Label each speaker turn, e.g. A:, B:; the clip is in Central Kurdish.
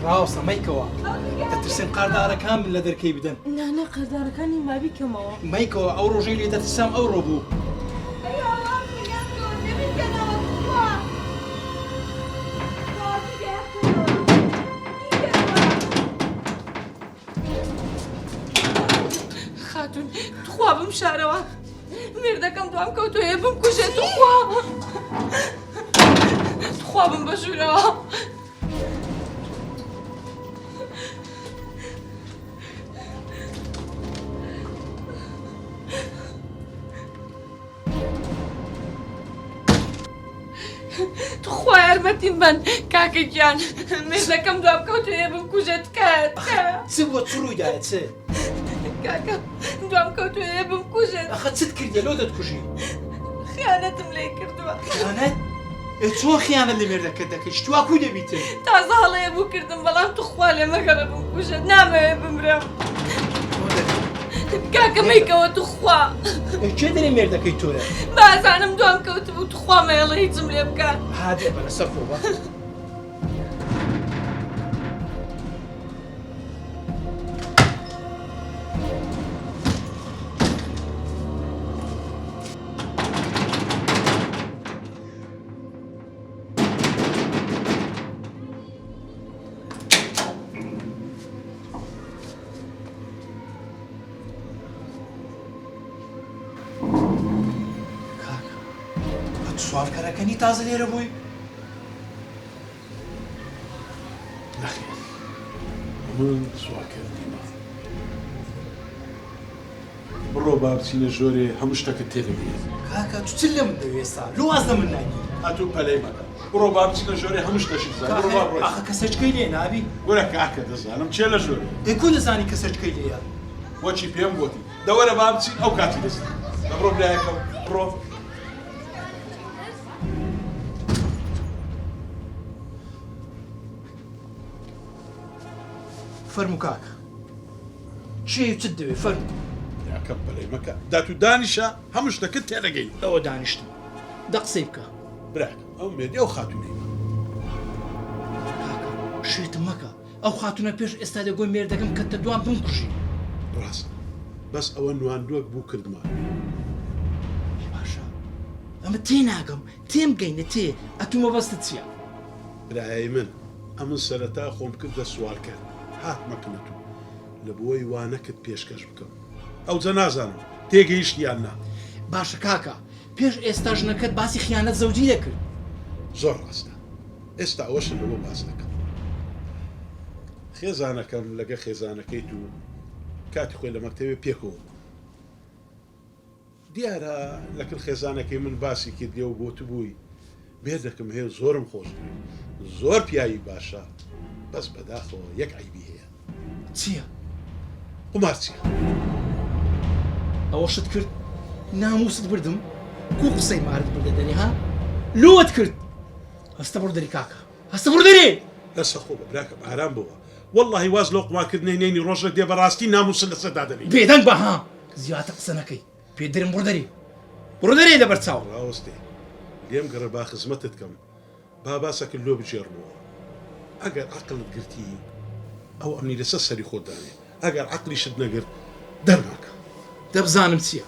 A: ڕاوەستە مەیکەوە دەترسم قەردارەکان من لە دەرکەی بدەن.
B: نا نا قەردارەکانی مابی کەمەوە.
A: مەیکەوە ئەو ڕۆژەی لێ دەترسام ئەوڕۆ بوو.
B: ئەی هاوار فریام کەون لێ بیکەنەوە توخوا تخوا بیکەنەوە بیکەنەوە. خاتون تخوا بمشارەوە مێردەکەم دوام کەوتۆیە بمکوژێ تخوا تخوا بم بە ژوورەوە. تخوا یارمەتیم بەن کاکە گیان مێردەکەم دوا بکەوتەیە بمکوژێ تکایە تکایە
A: چ بووە چ ڕوویدایە چ
B: کاکە دوام کەوتوەیە بمکوژێت
A: ئەخە چت کردیە لۆ دەتکوژی
B: خیانەتم لێ کردووە
A: خیانەت ئێ چۆن خیانەت لە مێردەکەت دەکەی شتوا کوو دەبیتن
B: تازە هەڵەیە بوو کردم بەڵام توخوا لێ مەگەڕێ بمکوژێت نامەوێ بمرم کاکە مەیکەوە توخوا
A: ئێ کێ دەرێ مێردەکەی تۆیە
B: بازانم دوام کەوتبوو توخوا مەیەڵە هیچم لێ بکات
A: هادێ بە لەسەر خۆ بە کاکە ئەتوو سواڵکەرەکەنی تازە لێرە بووی؟
C: نەخێر من سواڵکەر نیمە. بڕۆ با بچینە ژۆرێ هەموو شتەکەت تێدەگەیەنم.
A: کاکە تو چ لە من دەوێ ئێستا لۆ واز لە من ناینی؟
C: ئەتوو پەلەی مەکە بڕۆ با بچینە ژۆرێ هەموو شتەشی بزانین بڕۆ با بڕۆین.
A: ئاخە کەسەچکەی لێ نابی؟
C: وەرە کاکە دەزانم کێ لە ژۆرێ.
A: ئێ کو دەزانی کەسەچکەی لێیە؟
C: وەکی پێم گۆتی. دە وەرە با بچین ئەو کاتی دەزانم. دە بڕۆ برایەکەم بڕۆ.
A: فەرموو کاکە کێی و چت دەوێ فەرموو.
C: براکەم پەلەی مەکە داتوو دانیشە هەموو شتەکت تێدەگەین.
A: ئەوە دانیشتم دە قسەی بکە.
C: براکەم ئەو مێردی ئەو خاتوونەی مە.
A: کاکە شێتم مەکە ئەو خاتوونە پێش ئێستا دەگۆی مێردەکەم کەتە دوام بمکوژی.
C: ڕاستە بەس ئەوە نواندوەک بوو کردمان.
A: باشە ئەمە تێناگەم تێم گەینە تێ ئەتوو مەبەستت چیە؟
C: برایەی من ئەمن سەرەتا خۆم کردە سوالکەر هاتمە کنە تو لە بۆی وانەکت پێشکەش بکەم ئەوجە نازانم تێگەیشتی یان نا.
A: باشە کاکە پێش ئێستا ژنەکەت باسی خیانەت زەوجی دەکرد.
C: زۆر ڕاستە ئێستا ئەوەشت لەبۆ باس دەکەم خێزانەکەم لەگە خێزانەکەی تو کاتی خۆی لە مەکتەبێ پێکەوە بوون دیارە لەکن خێزانەکەی من باسی کردیە و گۆتبووی مێردەکم هەیە و زۆرم خۆش دەوێ زۆر پیاوی باشە بەس بەداخەوە یەک عەیبی هەیە.
A: چیە؟
C: قومارچیە.
A: ئەوەشت کرد ناموست بردم کو قسەی مارت بردە دەرێ ها لۆت کرد هەستە بڕۆ دەری کاکە هەستە بڕۆ دەرێ.
C: لەسەر خۆ بە براکەم ئارام بەوە وەڵاهی واز لەو قومارکردنەی نەینی ڕۆژێک دێ بەڕاستی ناموست لەسەر دادەنێی.
A: بێدەنگ بە ها زیاتر قسە نەکەی. پێ درم بڕۆ دەرێ بڕۆ دەرێ لەبەر چاوم.
C: ڕاوەستێ لێم گەڕێ با خزمەتت کەم با باسەکت لۆ بگێڕمەوە ئەگەر عەقڵت گرتی ئەو ئەمنی لەسەر سەری خۆت دانێ ئەگەر عەقڵیشت نەگرت دەرمان کە.
A: دە بزانم چیە.